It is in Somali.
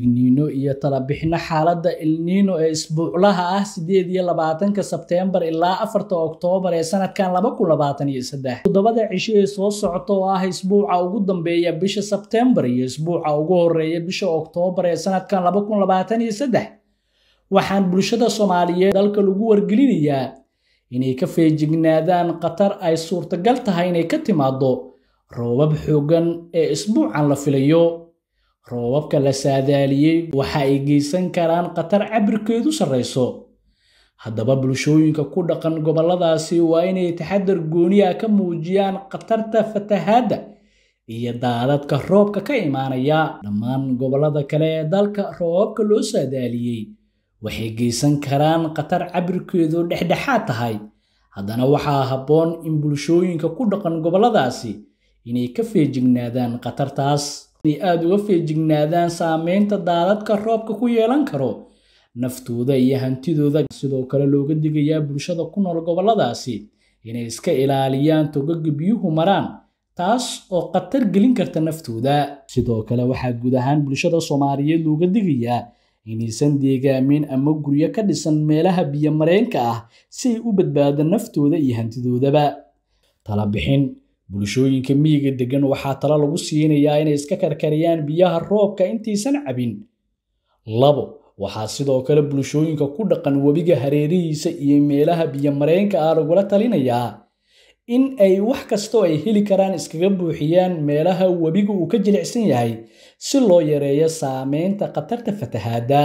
Niino iyo talabixino xaaladda El Niño ee isbuuclaha ah 28-ka Sebteembar ilaa 4-ta Oktoobar ee sanadkan 2023. Toddobada cisho ee soo socota oo ah isbuuca ugu dambeeya bisha Sebteembar iyo isbuuca ugu horeeya bisha Oktoobar ee sanadkan 2023, waxaan bulshada Soomaaliyeed dalka lagu wargelinayaa inay ka feejignaadaan khatar ay suurtagal tahay inay ka timaado roobab xooggan ee isbuucan la filayo. Roobabka la saadaaliyey waxa ay geysan karaan khatar cabirkeedu sarreyso. Haddaba, bulshooyinka ku dhaqan gobolladaasi waa inay taxadar gooni ah ka muujiyaan khatarta fatahaadda iyo daadadka roobka ka imaanaya. Dhammaan gobollada kale ee dalka, roobabka loo saadaaliyey waxay geysan karaan khatar cabirkeedu dhexdhexaad tahay. Haddana waxaa habboon in bulshooyinka ku dhaqan gobolladaasi inay ka feejignaadaan khatartaas, inay aada uga feejignaadaan saameynta daadadka roobka ku yeelan karo naftooda iyo hantidooda. Sidoo kale looga digayaa bulshada ku nool gobolladaasi inay iska ilaaliyaan togaga biyuhu maraan, taas oo khatar gelin karta naftooda. Sidoo kale waxaa guud ahaan bulshada Soomaaliyeed looga digayaa inaysan deegaamin ama guryo ka dhisan meelaha biyo-mareenka ah si ay u badbaado naftooda iyo hantidoodaba. Talabixin: bulshooyinka miyiga degan waxaa talo lagu siinayaa inay iska karkariyaan biyaha roobka intaysan cabin. 2, waxaa sidoo kale bulshooyinka ku dhaqan webiga hareerihiisa iyo meelaha biyo-mareenka ah lagula talinayaa in ay wax kastoo ay heli karaan iskaga buuxiyaan meelaha webiga uu ka jilicsan yahay si loo yareeyo saameynta khatarta fatahaadda.